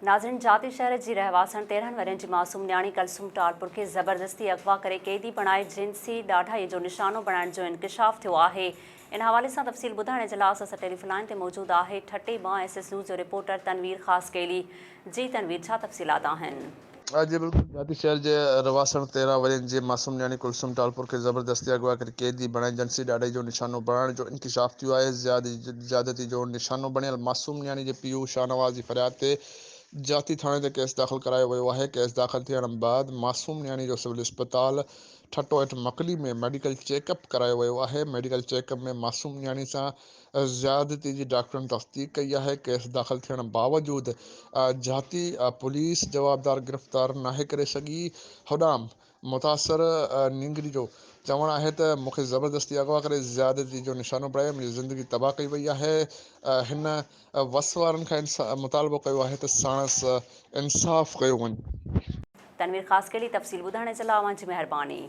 ناظرين جاتي شهر جي رهواسڻ 13 ورهين جي معصوم نياڻي ڪلثوم ٽالپر کي زبردستي اغوا ڪري قيدي بڻائي جنسي ڏاڍائي جو نشانو بڻائڻ جو انڪشاف ٿيو آهي ان حوالي سان تفصيل ٻڌائڻ جي لاء اسان سان ٽيليفون لائين تي موجود آهي ٺٽي مان ايس ايس نيوز جو رپورٽر تنوير خاصخيلي جي تنوير ڇا تفصيلات آهن. جي بلڪل جاتي شهر جي رهواسڻ 13 ورهين جي معصوم نياڻي ڪلثوم ٽالپر کي زبردستي اغوا ڪري قيدي بڻائي جنسي ڏاڍائي جو نشانو بڻائڻ جو انڪشاف ٿيو آهي زيادتي جو نشانو بڻيل معصوم نياڻي جي پيء شاهنواز جي فرياد تي جاتي ٿاڻي تي ڪيس داخل ڪرايو ويو آهي ڪيس داخل ٿيڻ بعد معصوم نياڻي جو سول اسپتال ٺٽو هيٺ مڪلي ۾ ميڊيڪل چيڪ اپ ڪرايو ويو آهي ميڊيڪل چيڪ اپ ۾ معصوم نياڻي سان زيادتي جي ڊاڪٽرن تصديق ڪئي آهي، ڪيس داخل ٿيڻ باوجود جاتي پوليس جوابدار گرفتار ناهي ڪري سگهي، هوڏانهن متاثر نينگري جو چوڻ آهي ته مون کي زبردستي اغوا ڪري زيادتي جو نشانو بڻائي منهنجي زندگي تباهه ڪئي وئي آهي، هن وس وارن کان مطالبو ڪيو آهي ته ساڻس انصاف ڪيو وڃي. تنوير خاصخيلي تفصيل ٻڌائڻ جي لاء اوهان جي مهرباني.